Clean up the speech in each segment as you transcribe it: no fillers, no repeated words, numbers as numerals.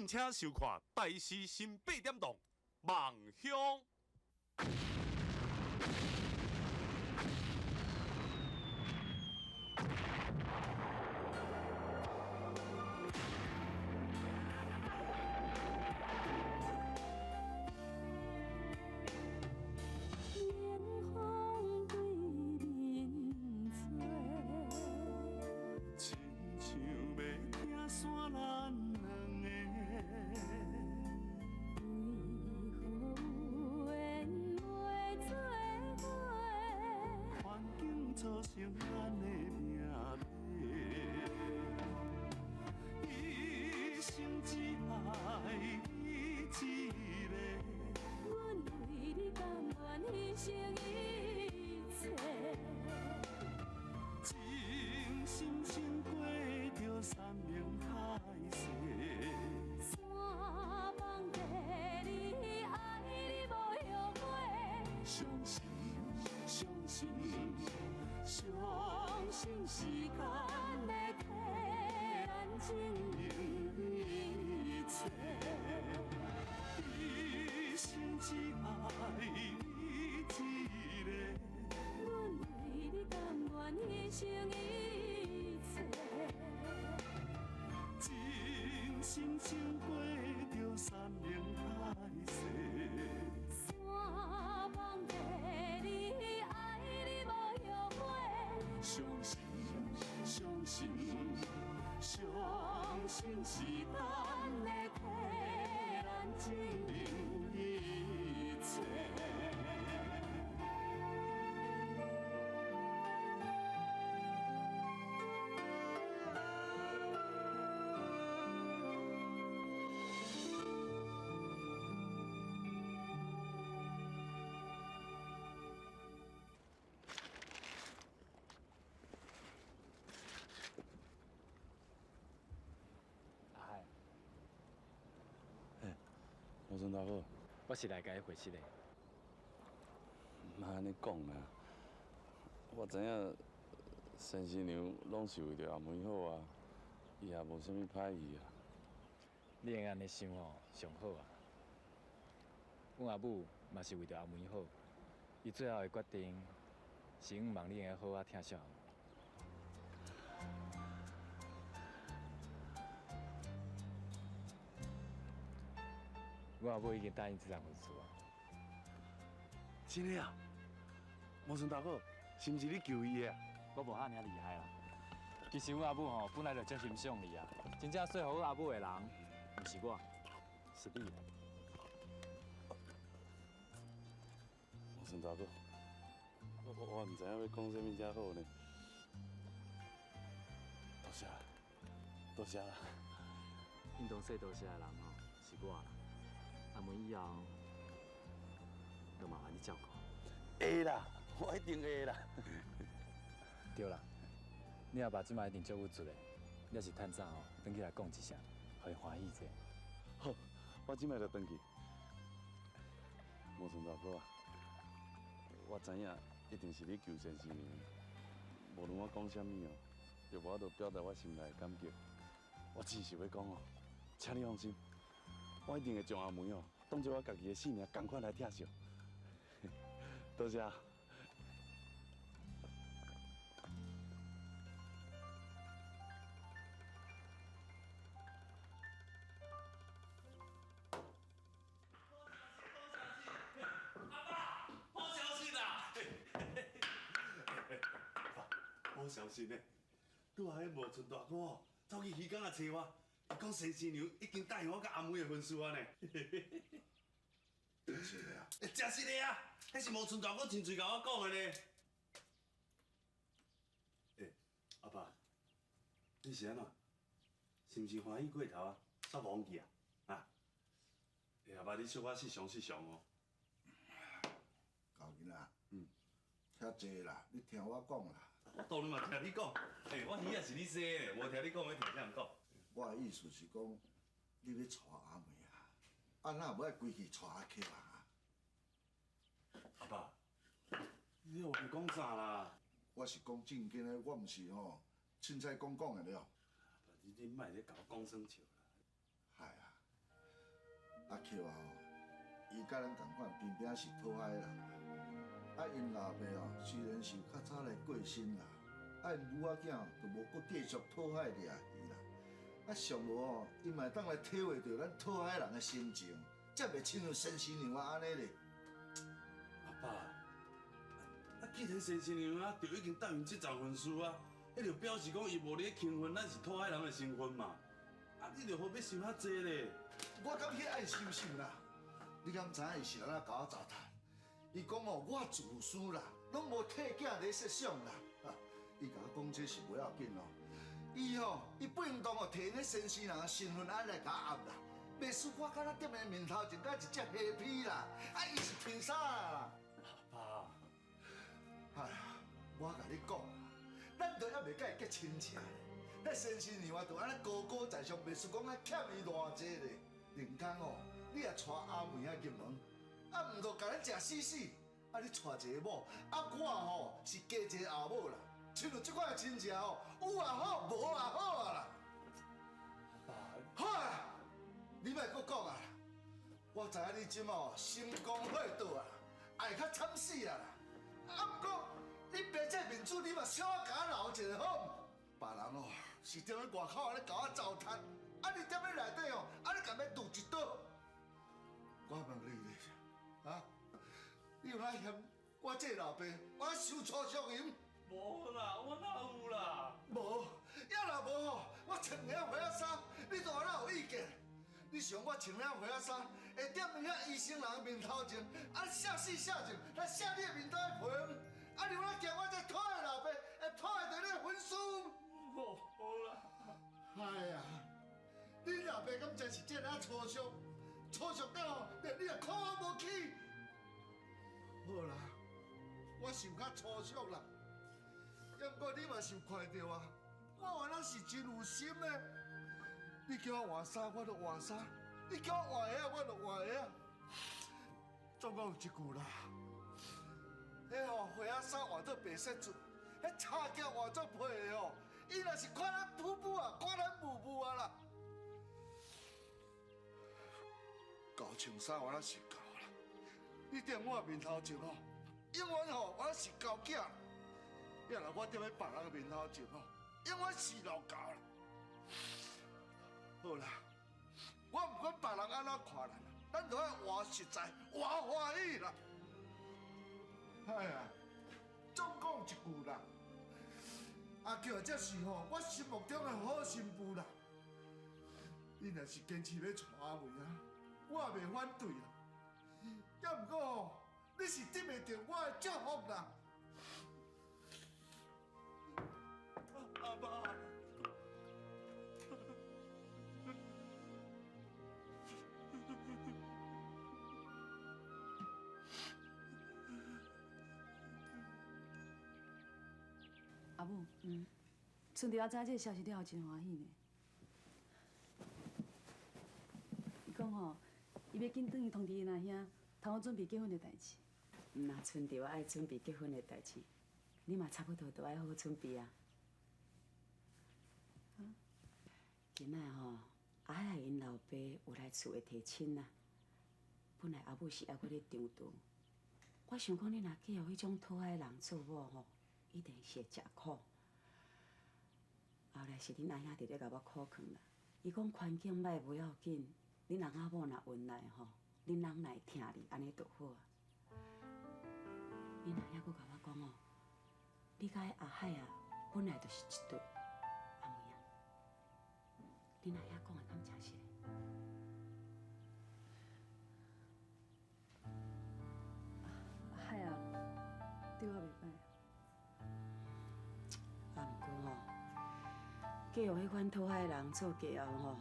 敬請收看《台視新八點檔》夢鄉。 吴孙大哥，我是來共你回信的。莫按呢講啦，我知影先生娘攏是為著阿梅好啊，伊也無啥物歹意啊。你會按呢想吼，上好啊。阮阿母嘛是為著阿梅好，伊最後的決定是向望你會好好疼惜阿梅。阮阿母已經答應這項婚事啊！真的啊？無孫大哥，是毋是你求伊的啊？我無遐爾厲害啦。其實阮阿母吼本來就足欣賞你啊，真正說服阮阿母的人，毋是我，是你。無孫大哥，我毋知影欲講啥物才好呢。多謝，多謝啦。應當說多謝的人吼，是我啦。阿梅以後，就麻煩你照顧。會啦，我一定會啦。對啦，你阿爸這擺一定足鬱卒的，你若是趁早吼，轉去來講一聲，予伊歡喜者。好，我這擺就轉去。無孫大哥啊，我知影一定是你求先生娘，無論我講啥物哦，就無法度表達我心內的感激。我只是欲講哦，請你放心。我一定會將阿梅哦，當做我家己的性命仝款來疼惜。多謝。阿爸，好消息啦！爸，好消息呢！拄仔彼無村大哥哦，走去漁港仔揣我。伊講先生娘已經答應我佮阿梅的婚事啊呢！真實的啊？欸，真實的啊！彼是無村大哥親嘴共我講的呢。欸，阿爸，你是按怎？是毋是歡喜過頭啊？煞忘記啊？啊？欸，阿爸，你小可失常失常哦。厚囡仔，遐濟啦，你聽我講啦。我當然嘛聽你講。欸，我耳仔是你生的，無聽你講，欲聽啥人講？我的意思是講，你欲娶阿梅啊？啊，哪無愛規氣娶阿克啊？阿爸，你又是講啥啦？我是講正經的，我毋是吼凊彩講講的了。阿爸，你莫咧共我講耍笑啦。係啊，喬啊，伊佮咱仝款，平平是討海的人。啊，𪜶老爸哦，雖然是較早來過身啦，啊，𪜶母仔囝就無閣繼續討海掠魚啦。啊，上無哦，𪜶嘛會當來體會著咱討海人的心情，才袂親像先生娘按呢咧。阿爸，啊，既然先生娘啊，就已經答應這層婚事啊，彼就表示講伊無咧輕分咱是討海人的身份嘛。啊，你就何必想遐濟咧？我敢去愛想想啦？你敢知影伊是按怎共我糟蹋？伊講哦，我自私啦，攏無替囝咧設想啦。啊，伊共我講這是無要緊哦。伊吼，伊不應當哦，提𪜶先生人的身份按來共我壓啦。袂輸我敢若踮伊面頭前，佮一隻蝦皮啦。啊，伊是憑啥啦？阿爸，哎呀，我共你講，咱都猶未佮伊結親情咧。彼先生娘啊，就按呢高高在上，袂輸講咱欠伊偌濟咧。另工哦，你若娶阿梅仔入門，啊，毋就共咱食死死。啊，你娶一個某，啊，我吼是加一個後母啦。親像這款的親情吼，有也好，無也好啊啦。好啊，你莫閣講啊！我知影你這馬心肝火燥啊，愛較慘死啊啦。啊，毋過你爸這面子，你嘛小可共我留一下好毋？別人哦是踮咧外口按呢共我糟蹋，啊，你踮咧內底哦，按呢共欲揬一刀。我問你咧，啊，你有哪嫌我這老爸我傷粗俗𪜶？無啦，我哪有啦？無，猶若無吼，我穿領花仔衫，你就哪有意見？你想我穿領花仔衫，會踮遐醫生人面頭前，啊寫死寫情來寫你的面頭的皮？啊，你有哪驚我這討的老爸會破壞著你的婚事？無啦。哎呀，恁老爸敢真是這爾粗俗，粗俗到吼，連你也看我無起。好啦，我是有較粗俗啦。猶毋過你嘛是有看著啊，我原來是真有心的。你叫我換衫，我就換衫；你叫我換鞋，我就換鞋。總講有一句啦，彼吼花仔衫換做白色做，彼柴轿換做皮的吼，伊若是看咱噗噗啊，看咱霧霧啊啦。厚穿衫我若是厚啦，你踮我面頭前吼，永遠吼我是厚囝。猶若我踮咧別人的面頭前吼，永遠是老猴啦。好啦，我毋管別人按怎看咱，咱就愛活實在，活歡喜啦。哎呀，總講一句啦，阿喬才是吼我心目中的好新婦啦。你若是堅持欲娶阿梅啊，我也袂反對啦。猶毋過吼，你是得袂著我的祝福啦。阿爸，阿母，春蝶仔知影這个消息了後，真歡喜呢。伊講吼，伊欲緊轉去通知𪜶阿兄，通好準備結婚的代誌。毋若春蝶愛準備結婚的代誌，你嘛差不多都愛好好準備啊。今仔吼，阿海𪜶老爸有來厝內提親啊。本來阿母是猶閣咧張度，我想講你若嫁予彼種討海人做某吼，一定是會食苦。後來是恁阿兄佇咧共我苦勸啦，伊講環境歹無要緊，恁翁仔某若恩愛吼，恁翁若會疼你，按呢就好啊。恁阿兄閣共我講哦，你佮阿海啊，本來就是一對。阿梅啊，恁阿兄講的敢誠實？阿海啊，對我袂歹。啊，毋過吼，嫁予彼款討海人做繼後吼，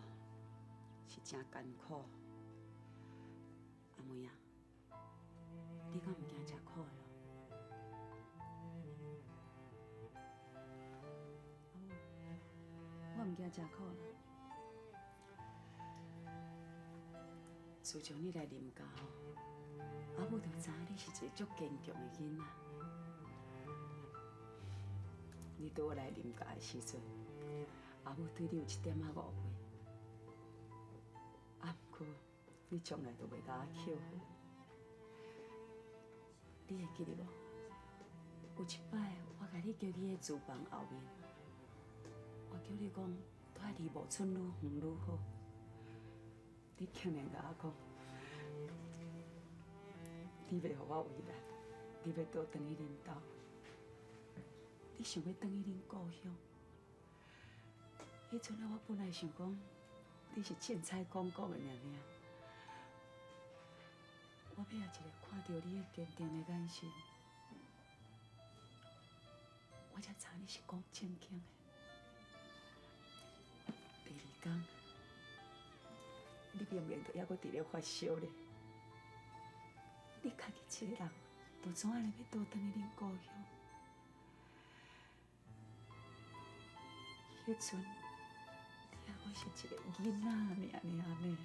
是誠艱苦。阿梅啊，你敢毋驚食苦的？阿母，我毋驚食苦啦。自從你來林家吼，阿母就知影你是一個足堅強的囡仔。你拄來林家的時陣，阿母對你有一點仔誤會。啊，毋過你你從來都袂共我扣分。你會記得無？有一擺，我共你叫去彼廚房後面，我叫你講，蹛離無春愈遠愈好。你竟然共我講，你袂予我為難，你欲倒轉去恁兜，你想欲轉去恁故鄉。彼陣啊，我本來想講，你是凊彩講講的爾爾，我尾仔一个看著你彼堅定的眼神，我才知你是講正經的。第二工，你明明都猶閣佇咧發燒咧，你家己一个人就怎按呢欲倒轉去恁故鄉？彼陣你猶閣是一个囡仔爾爾呢。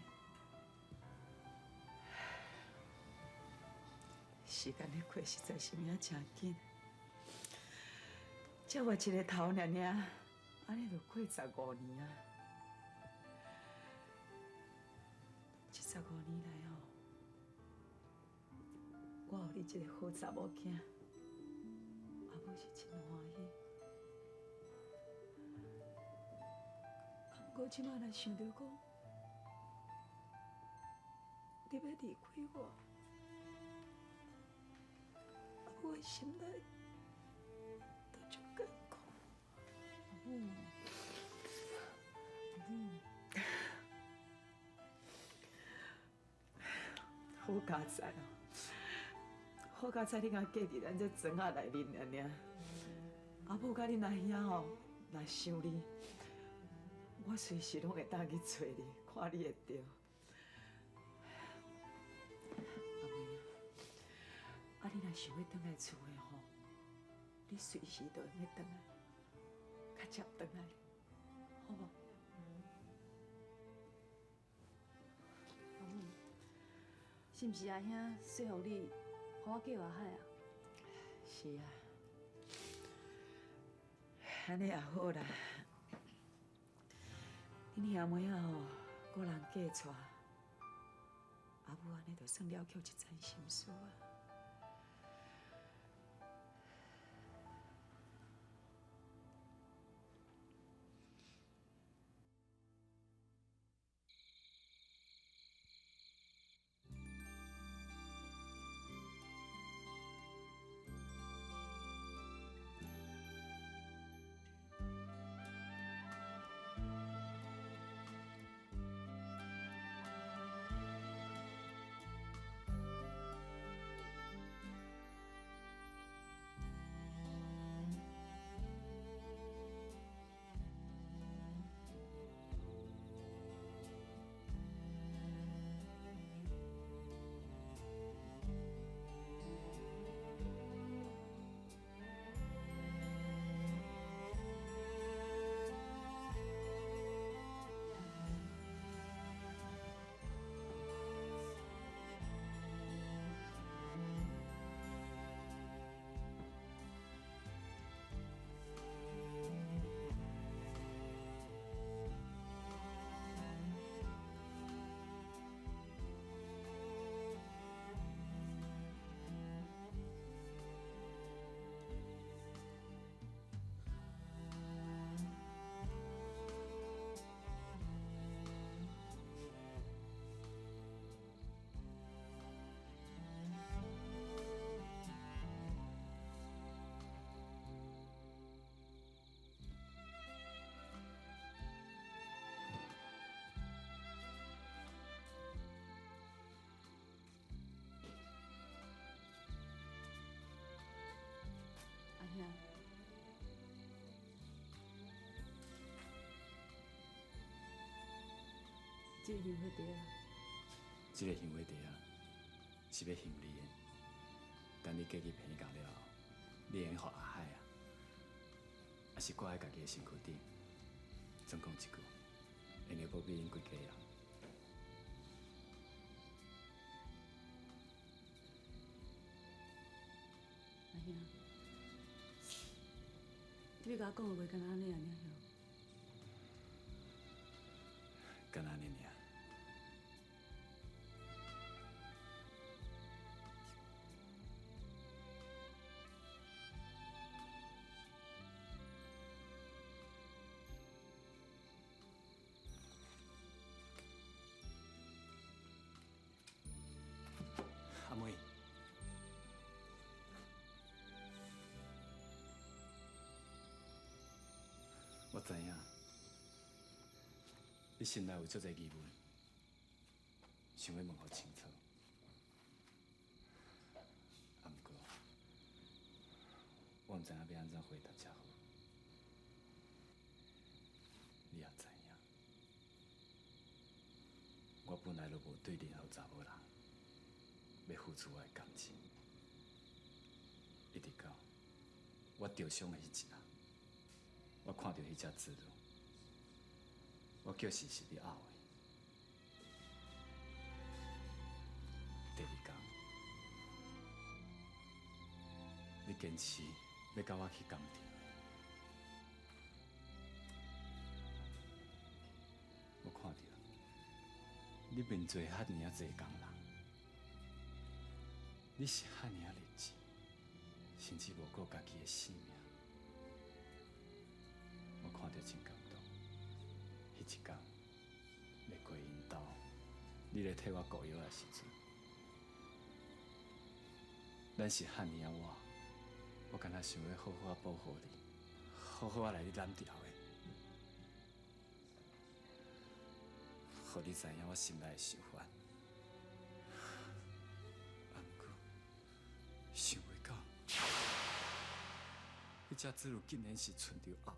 時間咧過實在是有影誠緊，才活一个頭爾爾，按呢就過十五年啊！這十五年來吼，我予你這个好查某囝，阿母是真歡喜。啊，毋過這馬若想著講，你欲離開我，阿母的心內都足艱苦。阿母，阿母。好佳哉哦！好佳哉，你敢嫁佇咱這庄仔內面爾爾。阿母佮恁阿兄吼，若想你，我隨時攏會當去揣你，看你會著。阿妹啊，啊你若想欲轉來厝的吼，你隨時都會用轉來，較接轉來，好無？阿母，是毋是阿兄說服你，予我嫁阿海啊？是啊，按呢也好啦。恁兄妹仔吼，個人嫁娶，阿母按呢就算了卻一層心事啊。阿兄，這個香火茶啊，這個香火茶啊，是欲還你的。等你嫁去彭家了後，你會用予阿海啊，抑是掛佇家己的身軀頂，總講一句，會用保庇𪜶規家人。阿兄，你欲共我講的話，敢若按呢爾爾？敢若按呢爾。你心內有足濟疑問，想欲問予清楚。啊，毋過我毋知影欲按怎回答才好。你也知影，我本來就無對任何查某人欲付出我的感情，一直到我著傷的彼一下，我看著彼隻子女，我確實是咧漚的。第二工，你堅持欲佮我去工廠，我看著你面做遐爾濟工人，你是遐爾理智，甚至無顧家己的性命，我看著真感動。彼一工，欲過𪜶兜，你咧替我顧藥的時陣，咱是遐爾仔倚，我敢若想欲好好仔保護你，好好仔來你攬牢的，予你知影我心內的想法。啊，毋過想袂到，彼隻子女竟然是賰著漚的，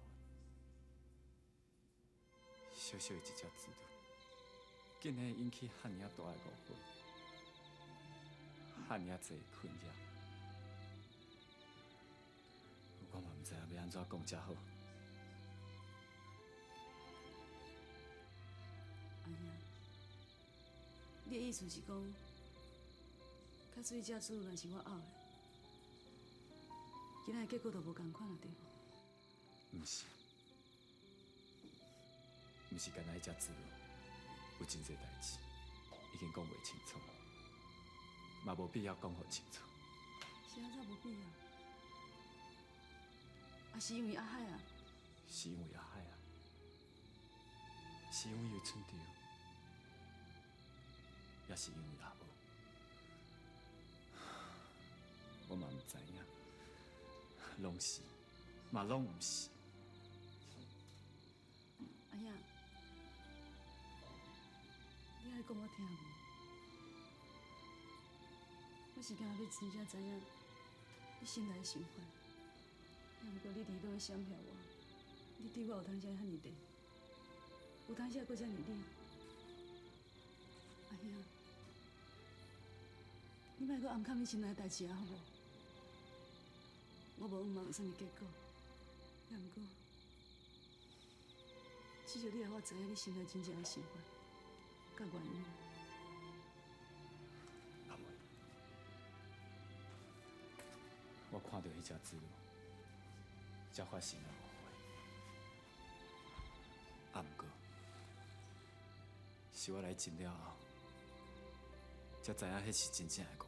小小的一隻子女，竟然會引起遐爾仔大的誤會，遐爾仔濟困擾，我嘛毋知影欲按怎講才好。阿兄，你的意思是講，假使彼隻子女若是我漚的，今仔的結果就無仝款啊，對無？毋是，毋是，干焦彼隻子女有真濟代誌，已經講袂清楚，嘛無必要講予清楚。是按怎無必要？啊，是因為阿海啊？是因為阿海啊？是因為伊賰著，抑是因為阿母？我嘛毋知影，攏是，嘛攏毋是。阿兄，你愛講我聽無？我是驚欲真正知影你心內的想法，也毋過你佇咧閃避我，你對我有當時遐爾熱，有當時閣遮爾冷。阿兄，你莫閣掩藏你心內的代誌啊，好無？我無向望有啥物結果，也毋過，至少你予我知影你心內真正的想法，佮原因。阿妹，我看著彼隻子女，才發生了誤會。啊，毋過，是我來診了後，才知影彼是真正的誤會。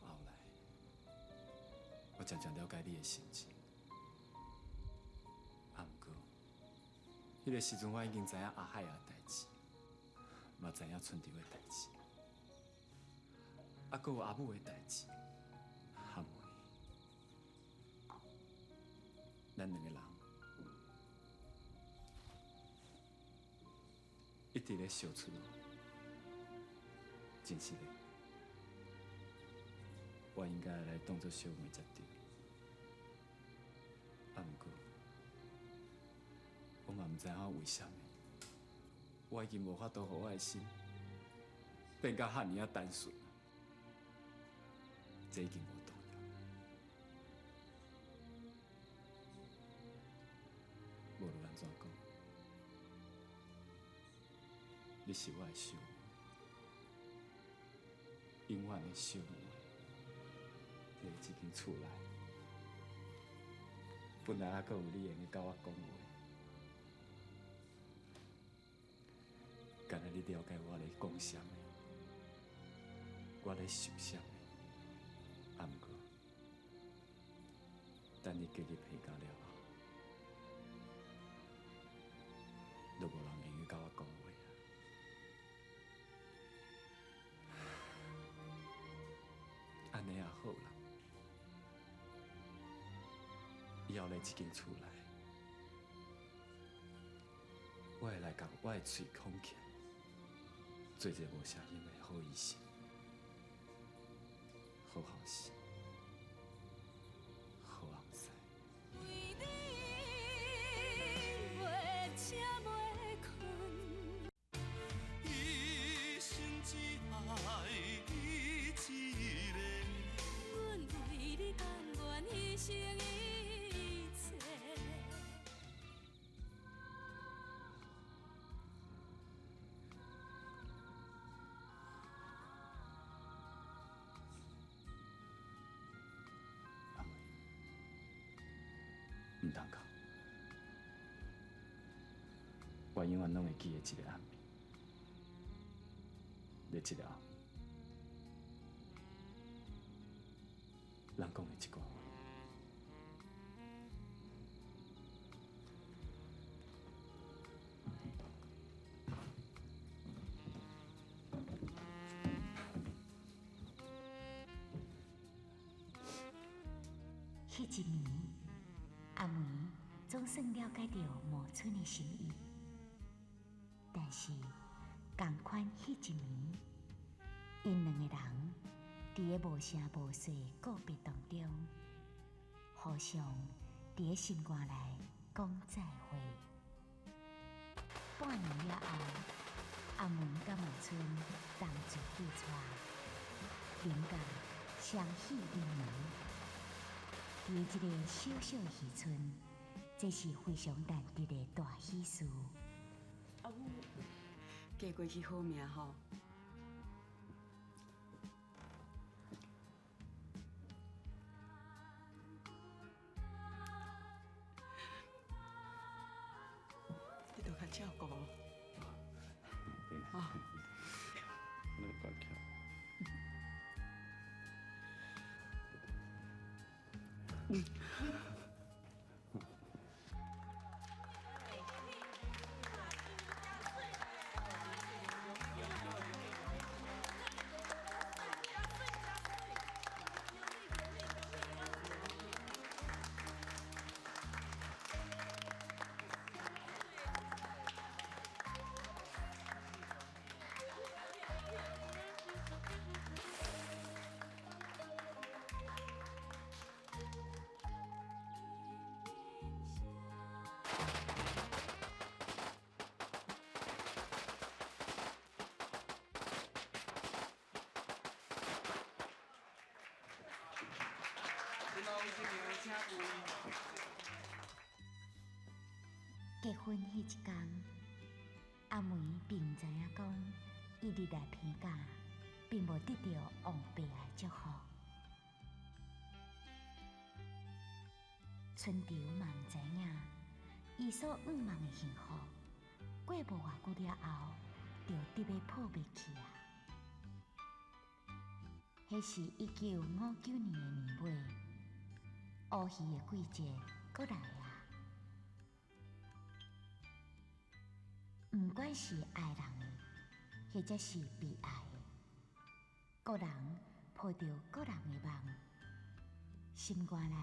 後來，我漸漸了解你的心情。啊，毋過，彼个時陣我已經知影阿海的代誌，嘛知影春秋的代誌，啊，閣有阿母的代誌。阿妹，咱兩個人一直咧相處，真實的，我應該來當做小妹才對。啊，毋過，我嘛毋知影為啥物，我已經無法度予我的心變甲遐爾仔單純，這已經無重要。無論按怎講，你是我的小妹，永遠的小妹，佇這間厝內，本來猶閣有你會用佮我講話，敢若你了解我咧講啥物，我咧想啥物。啊，毋過，等你嫁入彭家了後，就無人會用佮我講話啊。按呢也好啦，以後了咧這間厝內，我會來共我的喙空起來，做一个無聲音的好醫生，好後生，好翁婿。為你袂醒袂睏。一生只愛你一个。阮為你甘願犧牲一切。阿妹，毋通哭，我永遠攏會記得這個暗暝。咧這個暗暝，咱講的這寡話。彼一暝，阿梅總算了解著望春的心意，但是仝款彼一暝，𪜶兩个人佇咧無聲無息的告別當中，互相佇咧心肝內講再會。半年了後，阿梅佮望春同住嫁娶，林家雙喜臨門。佇這個小小的漁村，這是非常難得的大喜事。阿母，嫁過去好命吼。你著較照顧。啊。你關起。結婚彼一工，阿梅並毋知影講，伊入來鼻甲，並無得著王爸的祝福。春潮嘛毋知影，伊所向望的幸福，過無偌久了後，就得欲破滅去啊！彼是1959年的年尾，烏魚的季節閣來啊！毋管是愛人的，或者是被愛的，各人抱著各人的夢，心肝內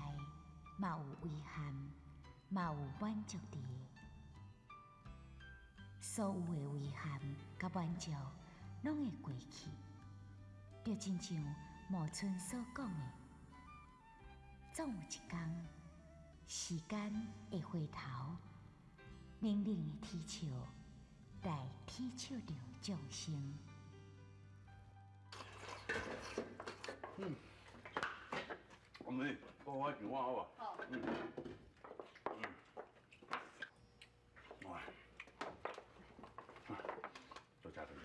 嘛有遺憾，嘛有滿足佇。所有的遺憾佮滿足，攏會過去，就親像望春所講的，總有一天，時間會回頭，冷冷的啼笑。來啼笑著眾生。阿妹，幫我電話好無？好。哇，多謝多謝。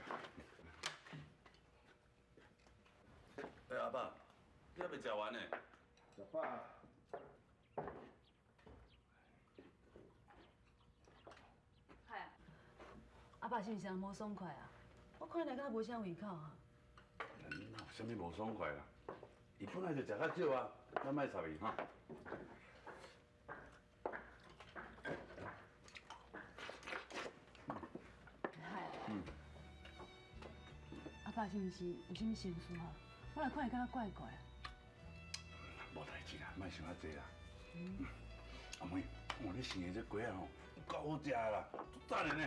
欸，阿爸，你猶未食完呢？食飽。阿爸是毋是人無爽快啊？我看伊來敢無啥胃口啊。哪有啥物無爽快啦？伊本來就食較少啊，咱莫插伊哈。阿爸是毋是有啥物心事啊？我來看伊敢若怪怪。無代誌啦，莫想遐濟啦。阿妹，哇，你生的這粿仔吼，有夠好食的啦，足讚的呢。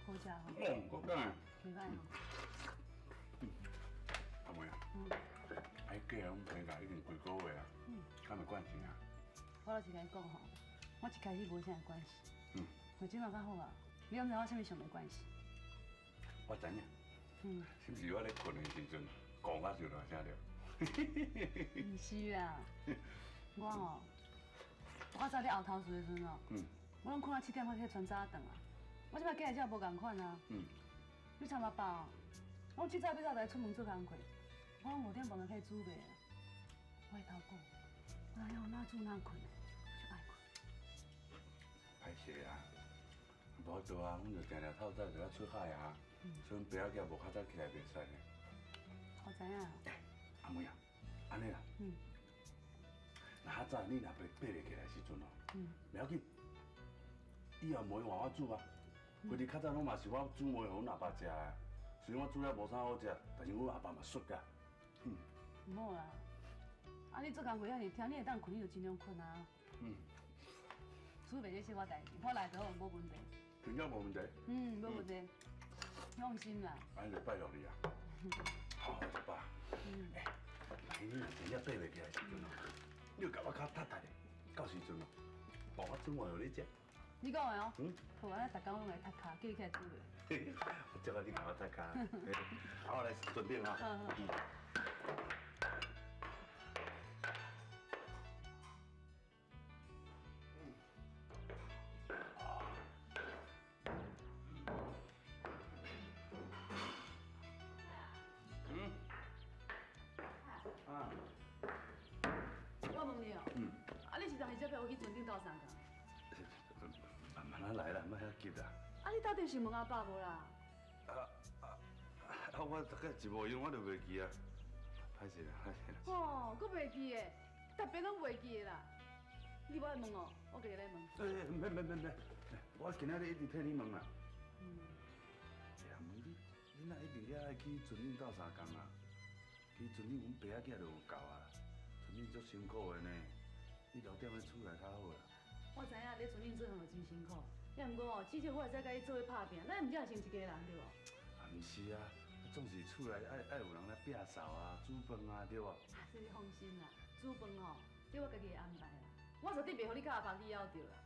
好食吼。哦，夠讚的。袂歹吼。阿妹啊，啊，彼粿仔阮平價已經幾個月啊，敢會關係啊？我老實共你講吼，我一開始無啥關係。我這馬較好啊，你敢知我啥物上袂關係？我知影。是毋是我咧睏的時陣講啊傷大聲著？毋是啦，我吼，我早咧後頭厝的時陣哦，我攏睏到7點才起來傳早頓啊。我這擺起來才無仝款啊。你參阿爸哦，我這早欲早來出門做工課，我攏5點半就起來煮飯啊。我會頭講，我知影哪煮哪睏，就愛睏。歹勢啊，無法度啊，阮就定定透早就愛出海啊，所以阮爸仔囝無較早起來袂使呢。我知影。阿妹啊，按呢啦。若較早你若爬袂起來時陣哦，袂要緊，以後糜換我煮啊。反正較早攏嘛是我煮糜予阮阿爸食的，雖然我煮了無啥好食，但是阮阿爸嘛媠甲。毋好啦，啊你做工課遐爾忝，你會當睏你就盡量睏啊。煮飯這是我代誌，我來就好，無問題。真正無問題。嗯，無問題，放心啦。按呢就拜託你啊，好好食飽。欸，萬一你若真正爬袂起來時陣哦，你就共我較踢踢咧，到時陣哦，我煮糜予你食。你講的哦。好，按呢逐工攏來踢跤，叫你起來煮飯。我祝你共我踢跤。好，我來準備哈。好好。我問你哦，啊你是當時才陪我去船頂鬥相共？慢慢仔來啦，莫遐急啦。啊你到底是問阿爸無啦？啊！我大概一無閒，我就袂記啊。歹勢啦，歹勢啦。哦，閣袂記的，特別攏袂記的啦。你無愛問哦，我家己來問。欸，免免免免，我今仔日一直替你問啦。欸，阿妹，你若一直遐愛去船頂鬥相共啊？去船頂，阮爸仔囝就有夠啊。船頂足辛苦的呢，你留踮咧厝內較好啦。我知影你船頂做行真辛苦，也毋過哦，至少我會使佮你做伙拍拚，咱毋才會成一家人對無？啊，毋是啊，總是厝內愛有人來摒掃啊、煮飯啊，對無？啊，這你放心啦，煮飯吼，這我家己會安排啦。我絕對袂予你佮阿爸去枵著啦。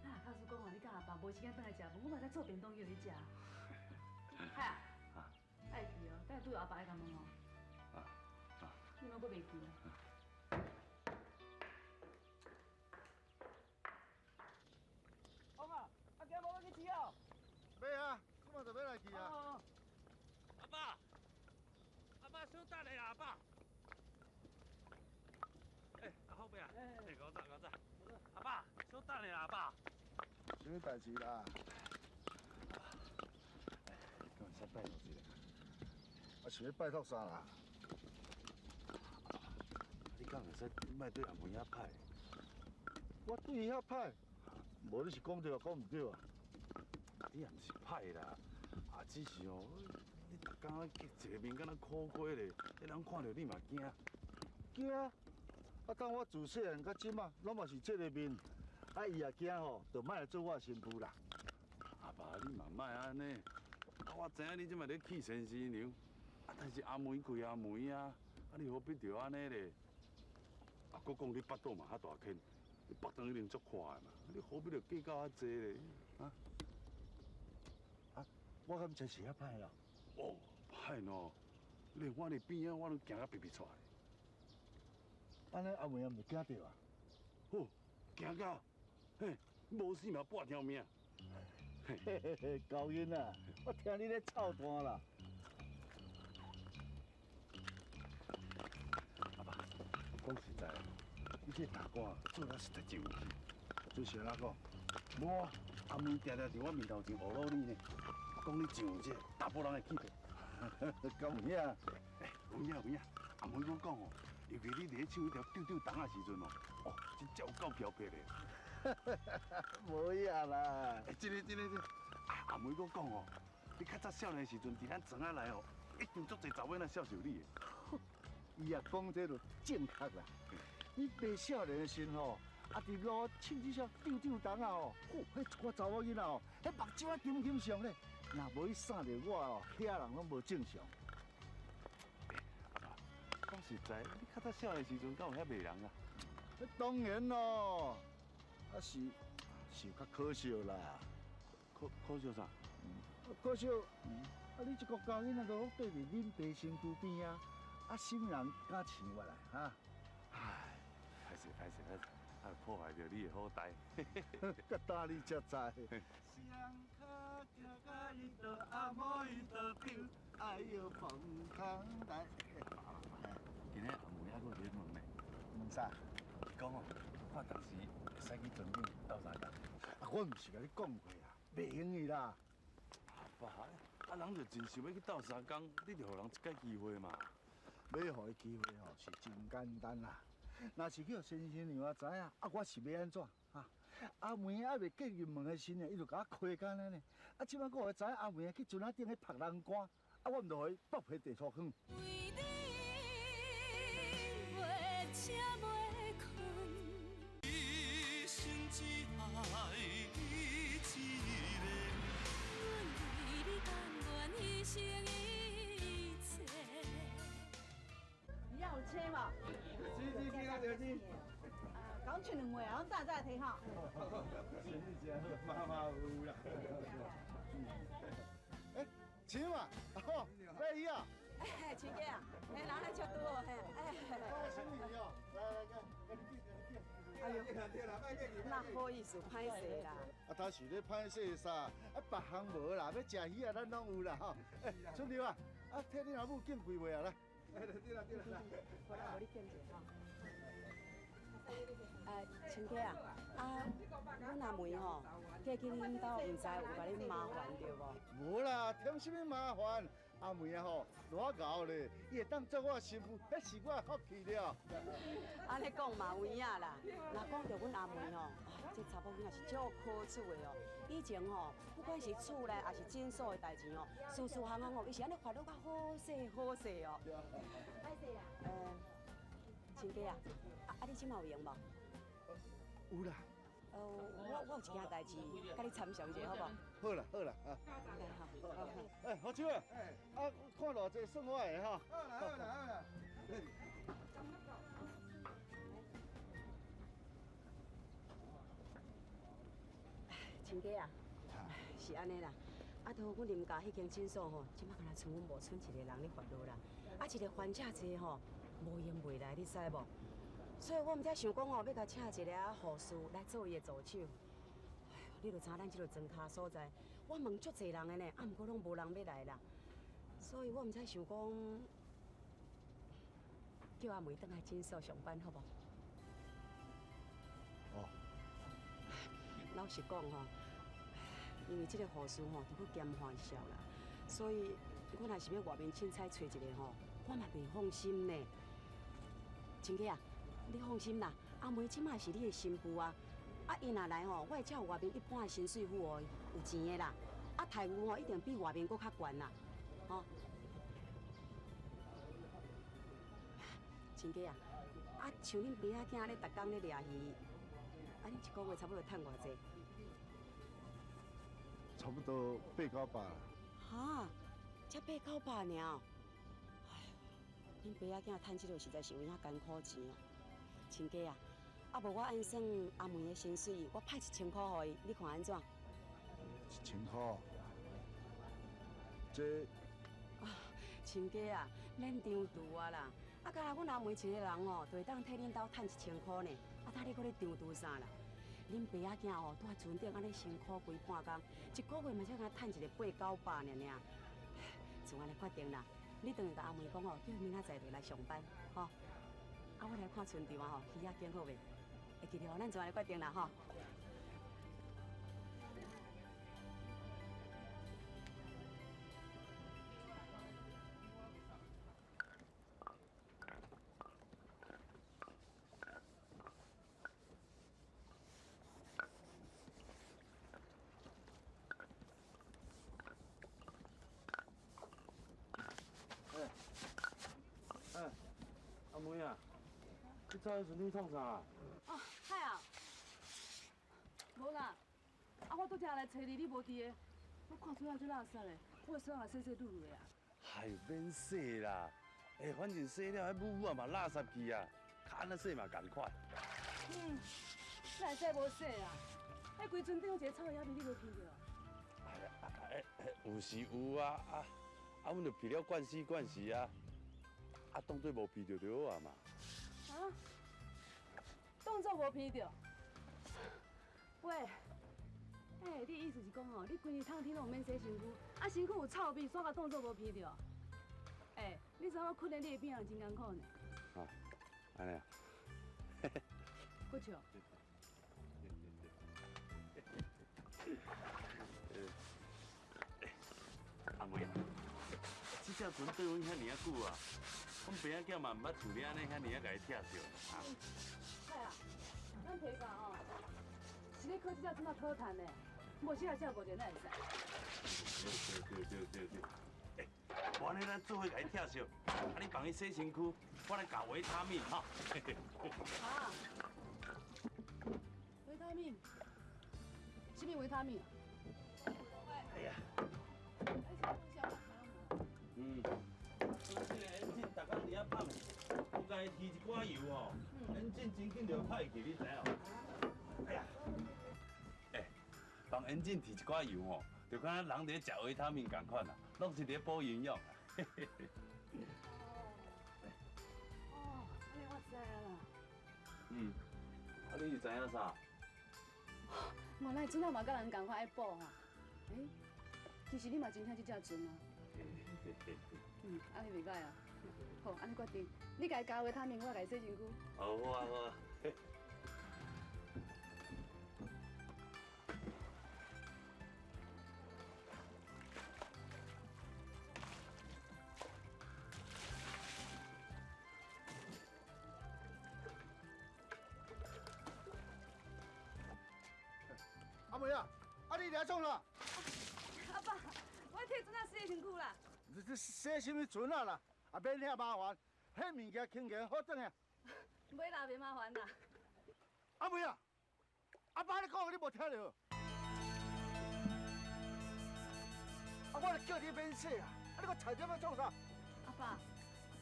啊，假使講吼，你佮阿爸無時間轉來食飯，我嘛會使做便當叫你食。海啊，愛記哦，等下拄著阿爸愛共問哦。啊。你莫閣袂記啊？公啊，啊今无欲去飼哦？欲啊，這馬就欲來去啊。阿爸，阿爸，稍等下啦，阿爸。欸，阿福伯啊，欸，古早古早。阿爸，稍等下啦，阿爸。啥物代誌啦？敢會使拜託一下？啊，是欲拜託啥啦？你敢會使莫對阿妹遐歹？我對伊遐歹？無你是講對抑講毋對啊？你也毋是歹啦，啊，只是哦，你逐工咧結一个面，敢若苦瓜咧，彼人看著你嘛驚。驚？啊，當我自細漢到這馬，攏嘛是這个面，啊，伊若驚吼，就莫來做我的新婦啦。阿爸，你嘛莫按呢，啊，我知影你這馬咧氣先生娘，啊，但是阿梅歸阿梅啊，啊，你何必著按呢咧？啊，閣講你腹肚嘛較大間，你腹腸一定足闊的嘛，你何必著計較遐濟咧？啊？啊，我敢真是遐歹哦？哦，歹喏！連我佇邊仔，我攏驚甲鼻鼻出來。按呢阿梅也毋驚著啊？好，驚到，嘿，無死嘛半條命。嘿嘿嘿，高音啊，我聽你咧臭彈啦。阿爸，講實在，你這大官做得實在真有趣。這是按怎講？無啊，阿梅定定佇我面頭前學魯你呢，講你真有這查埔人的氣魄。敢有影？欸，有影有影。阿梅閣講哦，尤其你佇咧唱彼條丟丟筒的時陣哦，哦，真正有夠飄撇的。無影啦。欸，真的真的真的。阿梅閣講哦，你較早少年時陣，佇咱庄仔內哦，一定足濟查某囡仔數你的。伊若講這就正確啦。你爬少年的時吼，啊，伫路手指上丢丢动啊吼，呼，彼一寡查某囡仔吼，彼目睭啊金金上咧，若无伊捎著我哦，遐人拢无正常。阿爸，讲实在，你较早少年时阵，敢有遐迷人啊？当然咯，啊是是较可惜啦。可惜啥？可惜，啊你这国家囡仔都缀伫恁爸身躯边啊，啊啥物人敢饲我来哈？唉，歹势歹势歹势，啊破坏著你的好代。甲大你才知。今日阿妹还阁伫咧问呢。问啥？伊讲哦，看当时会使去船顶斗相共。啊，我毋是共你讲过啊，袂用的啦。阿爸，啊人就真想欲去斗相共，你就予人一摆机会嘛。欲予伊机会吼是真简单啦。若是叫先生娘知影，啊我是欲按怎？哈？阿梅还袂结入门的时呢，伊就共我开干了呢。啊，这摆阁予伊知影阿梅去船仔顶彼曝人干，啊，我毋就予伊剥皮地粗糠。为你袂醒袂睏，一生只爱你一个。阮为你甘愿牺牲一切。你要有车无？是是是啊，就是。讲唱两话啊，阮等下再来提吼。妈妈有啦。哎，亲嘛，哦，来鱼啊。哎，亲家啊，哎，人来吃拄哦，嘿，哎。新年哦，来来来，来你点，哎呦，那好意思，歹势啦。啊，他是咧歹势啥？啊，别项无啦，欲食鱼啊，咱拢有啦吼。哎，春柳啊，啊，替恁阿母敬几杯啊，来。哎，对啦对啦，来，我你敬一下吼。哎，亲家啊，啊，阮阿梅吼，过去恁兜毋知有共恁麻烦著无？无啦，添啥物麻烦？阿梅啊吼，偌𠢕咧，伊会当做我媳妇，彼是我的福气了。按呢讲嘛有影啦，若讲著阮阿梅吼，这查某囡仔是足可取的哦。以前吼，不管是厝内抑是诊所的代志吼，事事项项吼，伊是按呢烦恼甲好势好势哦。歹势啦。亲家啊，啊你这马有闲无？有啦。我有一件代志，共你参详一下，好无？好啦好啦，啊。哎，好手啊！啊，看偌济算我的吼。好啦好啦好啦。亲家啊，是按呢啦。啊，都阮林家彼间诊所吼，这马敢若賰阮无賰一个人咧烦恼啦。啊，一个患者济吼，无闲袂来，你知无？所以我毋才想讲吼，欲共请一个护士来做伊的助手。哎呦，你就知咱这个庄跤所在，我问足济人的呢，啊，毋过拢无人欲来啦。所以我毋才想讲，叫阿梅转来诊所上班，好无？哦。老实讲吼，因为这个护士吼，都去兼发烧啦，所以我若是欲外面凊彩揣一个吼，我嘛袂放心呢。亲家啊，你放心啦，阿梅这马是你的新妇啊，啊，伊若来吼，我会照外面一般的薪水付予伊，有钱的啦，啊，待遇吼一定比外面阁较悬啦，吼。亲家啊，啊，像恁爸仔囝咧，逐工咧掠鱼，啊，恁一个月差不多趁偌济？差不多八九百啦。哈，才八九百尔。哎呦，恁爸仔囝趁这个实在是有影艰苦钱哦。亲家啊，啊无我按算阿梅的薪水，我派1000箍予伊，你看按怎？1000箍？这……啊，亲家啊，免张图啊啦。啊，敢若阮阿梅一个人哦，就会当替恁兜趁1000箍呢。啊，他你阁咧张图啥啦？恁爸仔囝哦，拄佇船顶按呢辛苦规半工，一个月嘛才敢趁一个八九百尔尔。就按呢决定啦，你转去共阿梅讲哦，叫伊明仔载就来上班，吼。啊，我来看春潮啊吼，鱼仔拣好未？会记得哦，咱就按呢决定啦，吼。阿梅啊，你走去船顶创啥？哦，海啊，拄才来揣你，你无伫个，我看出来足垃圾的，我的衫也洗洗漉漉的啊。哎呦，免洗啦，哎，反正洗了，彼母母嘛垃圾去啊，较按怎洗嘛仝款。嗯，哪会使无洗啊？彼规船顶有一个臭野味，你无闻著？哎呀，哎，有是有啊，啊啊，阮就闻了惯死惯死啊，啊，当作无闻著就好啊嘛。啊？当作无闻著？喂，欸，你意思是讲吼，你规日窗天拢毋免洗身躯，啊身躯有臭味，煞共当作无闻著？欸，你知影我睏佇你的边仔真艰苦呢。啊，按呢啊？阁笑？阿妹啊，这只船缀阮遐尔啊久啊，阮爸仔囝嘛毋捌像你按呢遐尔啊共伊疼著啊。系啊，咱皮家吼，是咧靠这只船仔讨趁的，无洗来只无钱哪会使？对对对对对。欸，无按呢，咱做伙共伊疼惜，啊你帮伊洗身躯，我来加维他命哈。啊？维他命？啥物维他命？哎呀。嗯，这个引擎逐工伫遐放，有共伊提一寡油吼，引擎真紧就歹去，你知影？哎呀，欸，帮引擎提一寡油吼，就敢若人伫咧食维他命仝款啦，拢是伫咧补营养。哦，按呢我知啊啦。嗯，啊你是知影啥？原来船仔嘛佮人仝款爱补吼。欸，其实你嘛真疼这只船啊。嗯，按呢袂䆀啊。好，按呢决定，你共伊加维他命，我共伊洗身躯。好啊，好啊。阿妹啊，啊你来创啥？阿爸，我替船仔洗身躯啦。你这洗啥物船仔啦？啊，免遐麻烦，彼物件轻轻好转啊。袂啦，袂麻烦啦。阿妹啊，阿爸咧讲，你无听著？啊，我咧叫你免洗啊，啊你阁踩这欲创啥？阿爸，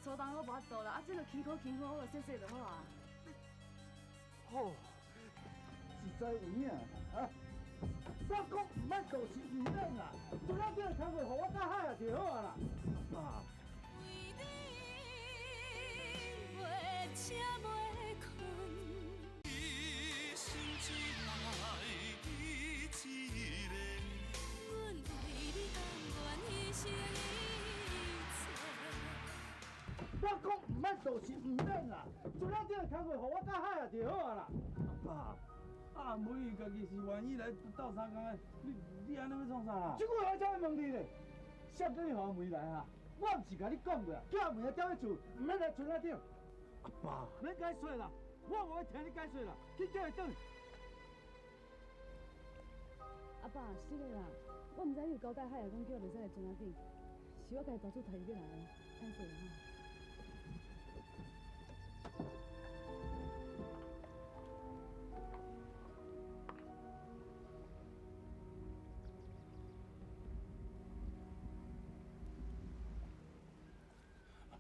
粗重我无法度啦，啊这著轻苦轻苦，我就洗洗就好啊。好，实在有影啊！我讲毋免就是毋免啦，船仔顶的工课，予我佮海啊就好啊啦。阿爸。为你袂醒袂睏，一生只爱你一个。阮为你甘愿牺牲一切。我讲毋免就是毋免啦，船仔顶的工课，予我佮海啊就好啊啦。阿爸。阿妹伊家己是愿意来斗相共的，你按呢欲创啥啦？这句话才欲问你咧，啥叫你予阿妹来啊？我毋是共你讲过啊，叫阿妹来踮咧厝，毋免来船仔顶。阿爸，免解说啦，我无爱听你解说啦，去叫伊转。阿爸，是的啦，我毋知你有交代海啊，讲叫袂使来船仔顶，是我家己大主提伊欲来的，歹势啦吼。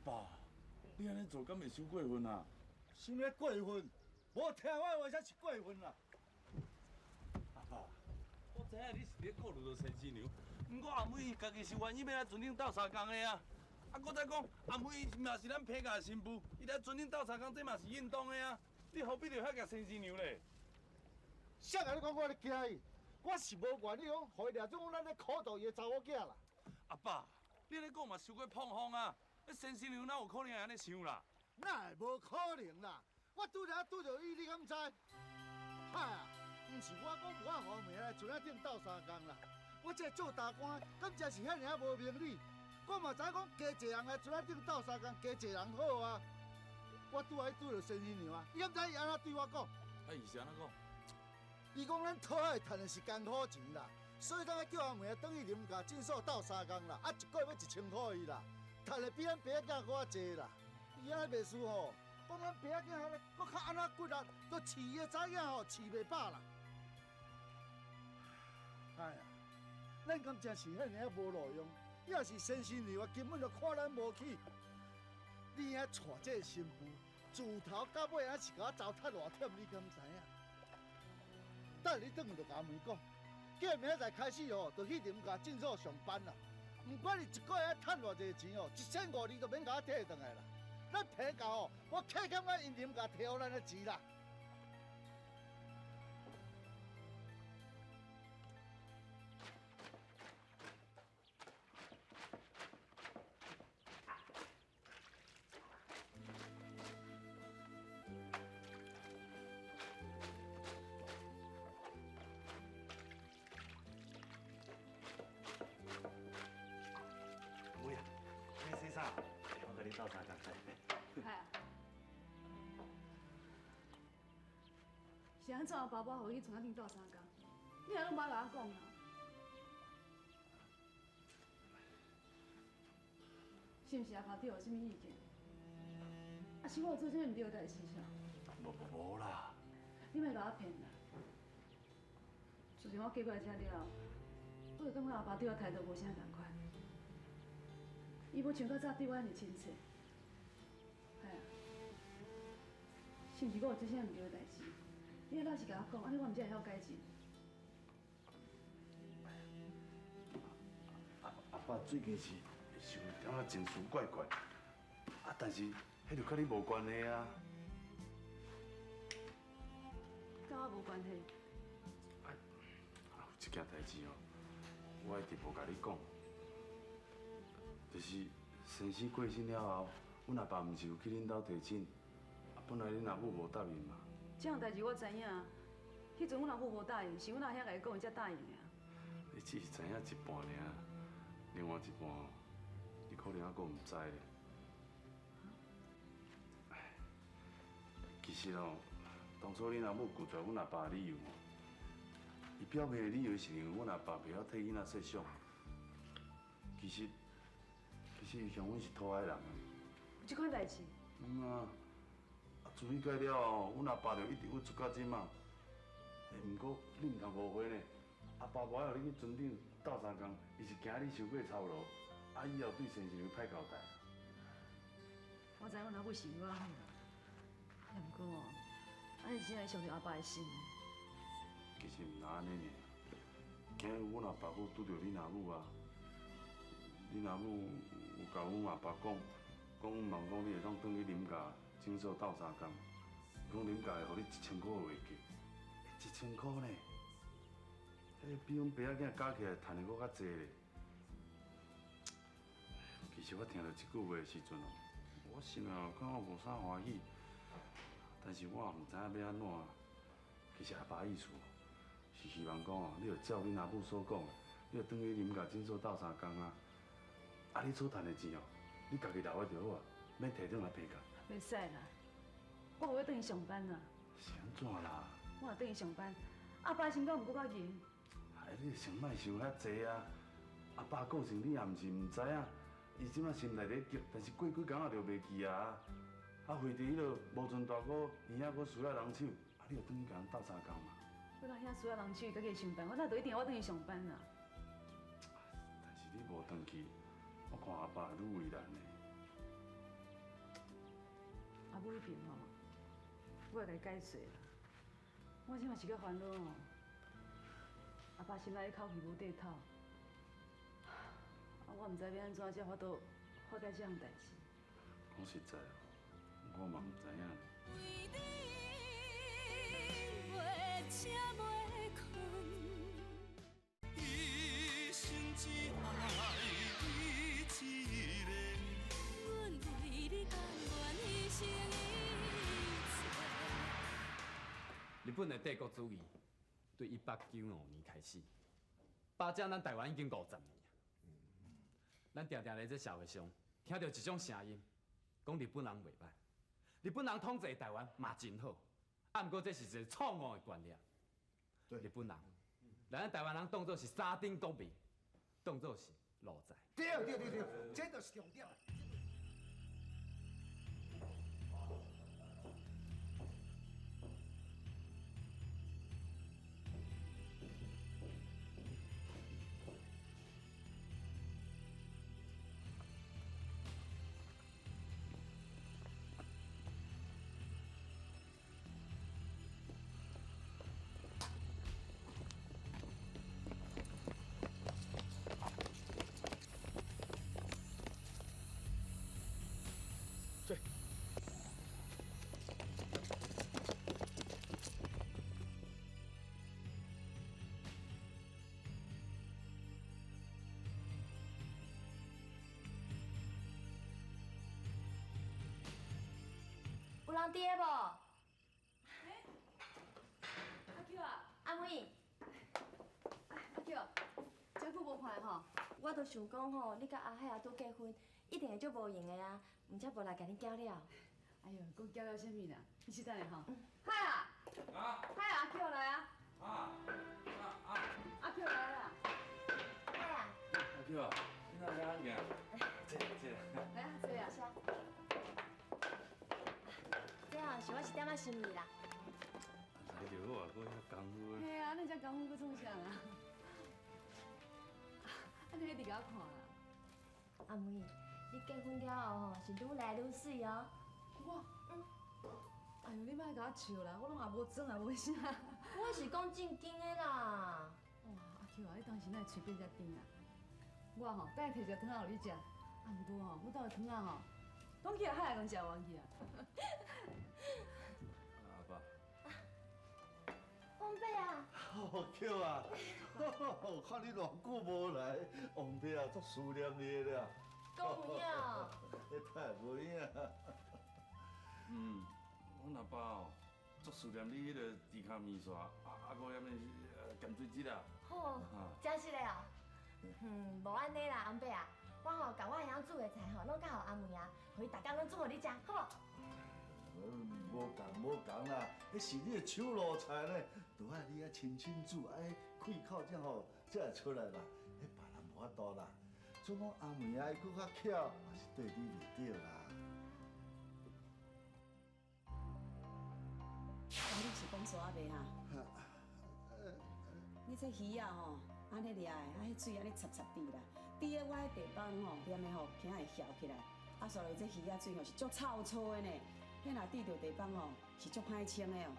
爸，你按呢做敢会伤过分啊？啥物过分？无听我的话才是过分啦！阿爸，我知影你是咧顾虑著先生娘，毋过阿妹伊家己是愿意欲来船顶斗相共的啊。啊，阁再讲，阿妹嘛是咱彭家的新妇，伊来船顶斗相共，这嘛是应当的啊。你何必著遐共先生娘咧？谁共你讲我咧惊伊？我是无愿意讲，予伊掠做咱咧苦毒伊的查某囝啦。阿爸，你按呢讲嘛伤过膨风啊！彼先生娘哪有可能会按呢想啦？哪会无可能啦？我拄才拄著伊，你敢毋知？嗨啊，毋是我讲无爱予阿妹来船仔顶斗相共啦。我这做大官，敢真是遐尔啊无明理？我嘛知影讲加济人来船仔顶斗相共，加济人好啊。我拄仔拄著先生娘啊，你敢知伊按怎对我讲？啊，伊是按怎讲？伊讲咱讨海趁的是艰苦钱啦，所以咱爱叫阿妹转去林家诊所斗相共啦，啊，一个月欲1000箍伊啦。趁的比咱爸仔囝阁较济啦，伊按呢袂输吼，讲咱爸仔囝按呢阁较按怎骨力，阁饲伊的查某囝吼饲袂饱啦。海啊，咱敢真是遐爾仔無路用？抑是先生娘啊，根本就看咱無起。你遐娶這个新婦，自頭到尾還是共我糟蹋偌忝，你敢知影？等你轉去就共問講，叫明仔載開始吼，就去林家診所上班啦。毋管你一個月趁偌濟錢哦，1500你都免共我提轉來啦。咱提到哦，我客感覺𪜶林家提予咱的錢啦。妹啊，你洗衫，我共你鬥相共。係啊。是按怎爸爸予你去船仔頂鬥相共？你也攏無愛共我講啊？是毋是阿爸對我有啥物意見？啊，是我有做啥物毋對的代誌啥？無無無啦！你莫共我騙啦！自從我嫁過來遮了後，我就感覺阿爸對我態度無啥仝款，伊無像較早對我遐爾親切。係啊，是毋是我有做啥毋對的代誌？你老實共我講，按呢我毋才會曉改進。阿爸最近是是有點仔情緒怪怪，啊，但是彼就佮你無關係啊。佮我無關係。啊，有一件代誌哦，我一直無共你講，就是先生過身了後，阮阿爸毋是有去恁兜提親，啊，本來恁阿母無答應嘛。這項代誌我知影，彼陣阮阿母無答應，是阮阿兄共伊講，伊才答應的啊。你只是知影一半爾，另外一半你可能猶閣毋知咧。其實哦，當初恁阿母拒絕阮阿爸的理由，伊表面的理由是因為阮阿爸袂曉替囡仔設想。其實，其實伊嫌阮是討海人。有這款代誌？嗯啊，啊自彼擺了後，阮阿爸就一直鬱卒到這馬。欸，毋過你毋通誤會呢，阿爸無愛予你去船頂鬥相共，伊是驚你傷過操勞，啊以後對先生歹交代。我知阮阿母是為我好，也毋過哦，按呢真會傷著阿爸的心。其實毋但按呢爾，今日阮阿爸閣拄著恁阿母啊，恁阿母有共阮阿爸講，講望講你會當轉去林家診所鬥相共，講林家會予你1000箍的話價，1000箍呢？彼個比阮爸仔囝加起來趁的閣較濟咧。其實我聽著這句話的時陣哦，我心內感覺無啥歡喜，但是我也毋知影欲按怎。其實阿爸意思是希望講哦，你著照恁阿母所講的，你著轉去林家診所鬥相共啊。啊，你所趁的錢哦，你家己留的就好啊，免提轉來賠價。袂使啦，我無欲轉去上班啦。是按怎啦？我若轉去上班，阿爸心肝毋閣較硬。哎，你先莫想遐濟啊！阿爸個性你也毋是毋知影，伊這馬心內咧激，但是過幾工仔就袂記啊。啊，非佇彼个無船大哥伊遐閣需要人手，啊，你就轉去共人鬥相共嘛。我若遐需要人手，家己上班，我哪就一定愛我轉去上班啦。但是你無轉去，我看阿爸會愈為難的。阿母彼邊吼，我會共伊解釋啦。我這馬是較煩惱吼，阿爸心內彼口氣無底透，啊，我毋知欲按怎才有法度化解這項代誌。講實在，我嘛毋知影。為你袂醒袂睏，一生只愛你一个。阮為你甘願犧牲一切。日本的帝國主義對1895年開始，霸佔咱台灣已經50年。咱定定佇這社會上聽著一種聲音，講日本人袂歹，日本人統治台灣嘛真好。啊，毋過這是一個錯誤的觀念。對，日本人，來咱台灣人當作是三等國民，當作是奴才。對對對對，這就是重點。人佇个無？阿 Q 啊，阿妹，阿 Q，遮久無看吼，我都想講吼，你佮阿海啊拄結婚，一定會足無閒的啊，毋才無來共你攪了。哎喲，閣攪了啥物啦？你先等下吼。海啊！啊！海啊，阿 Q 來啊！啊啊啊！阿 Q 來啦！海啊！阿 Q 啊，你哪遮行？坐坐。來啊，坐啊。這吼是我一點仔心意啦。來就好啊，閣遐功夫。嘿啊，你遮功夫閣創啥啦？啊，你一直共我看啦。阿妹，你結婚了後吼是愈來愈媠哦。我，哎喲，你莫共我笑啦，我攏也無妝也無啥。我是講正經的啦。哇，阿 Q 啊，你當時哪會喙變遮甜啊？我吼，等下提一個湯仔予你食，啊，毋過吼，阮兜的湯仔吼，攏去予海共食完去啊。阿爸。王伯啊。哦，Q 啊，看你偌久無來，王伯啊，足思念你的啦。講有影。你太無影。嗯，阮阿爸哦，足思念你彼个豬跤麵線，啊啊，閣啥物鹹水雞啦。好，真實的哦。嗯，無按呢啦，翁伯啊，我吼共我會曉煮的菜吼，攏較予阿妹啊，予伊逐工攏煮予你食，好無？無仝無仝啦，彼是你的手路菜呢，著愛你愛親親煮，愛開口才吼才會出來啦。彼別人無法度啦，總講阿妹啊，伊閣較巧，嘛是對你袂對啦。啊，你是講煞未哈？你這魚仔吼，按呢掠的，啊，彼水按呢潲潲滴啦，滴咧我彼地板吼，黏的吼，驚會翘起來。啊，煞落這魚仔水吼是足臭臭的呢，彼若滴著地板吼是足歹清的哦。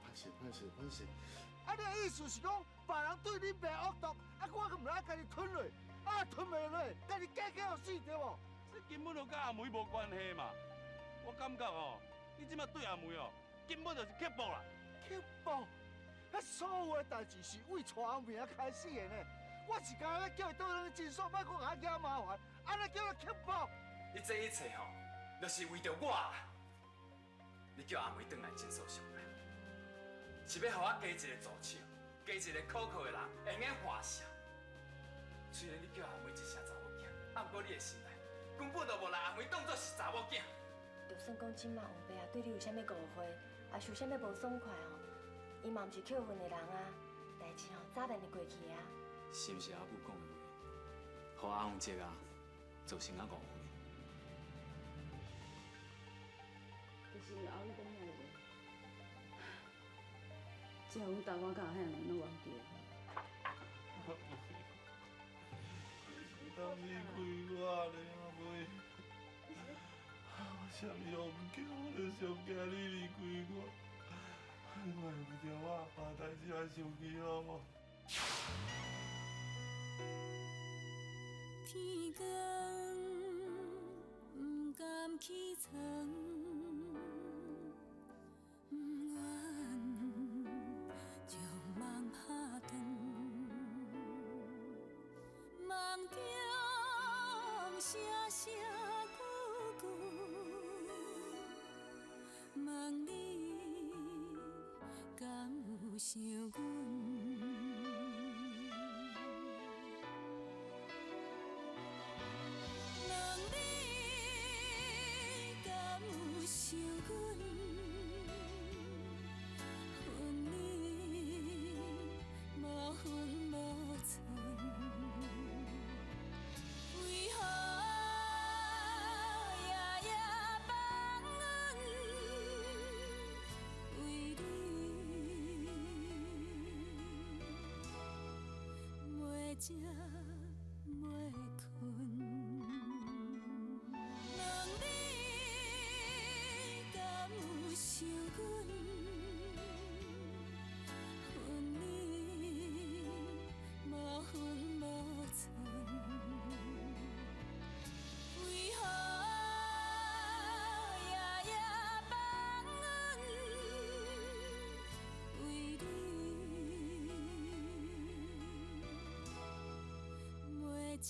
歹勢歹勢歹勢！啊，你的意思是講別人對你袂惡毒，啊，我閣毋通家己吞落，啊，吞袂落，家己假假予死對無？這根本就佮阿梅無關係嘛！我感覺哦，你這馬對阿梅哦，根本就是刻薄啦！刻薄？彼所有的代誌是為娶阿梅開始的呢。我是干焦叫伊倒轉去診所，莫閣共我惹麻煩，按呢叫做刻薄。你這一切吼，就是為著我啦。你叫阿梅轉來診所上班，是欲予我加一個助手，加一個可靠的人，會用話笑。雖然你叫阿梅一聲查某囝，啊，毋過你的心內根本就無拿阿梅當作是查某囝。就算講這馬王爸啊對你有啥物誤會，抑是有啥物無爽快吼，伊嘛毋是扣分的人啊，代誌吼早晚會過去的啊。是毋是阿母講的話，予阿洪哲啊造成啊誤會？就是因為阿母講遐个話，才予阮大我佮阿海兩个攏冤家。當你開我咧，阿妹，我啥物都毋驚，我就上驚你離開我。你莫為著我阿爸代誌來生氣好無？天光毋甘起床，毋願將夢拍斷，夢中聲聲句句，問你敢有想阮？問你敢有想阮？分你無分無寸，為何夜夜放阮？為你袂食袂睏。問你敢有想阮？分你無分無寸，為何夜夜放阮？為你袂食。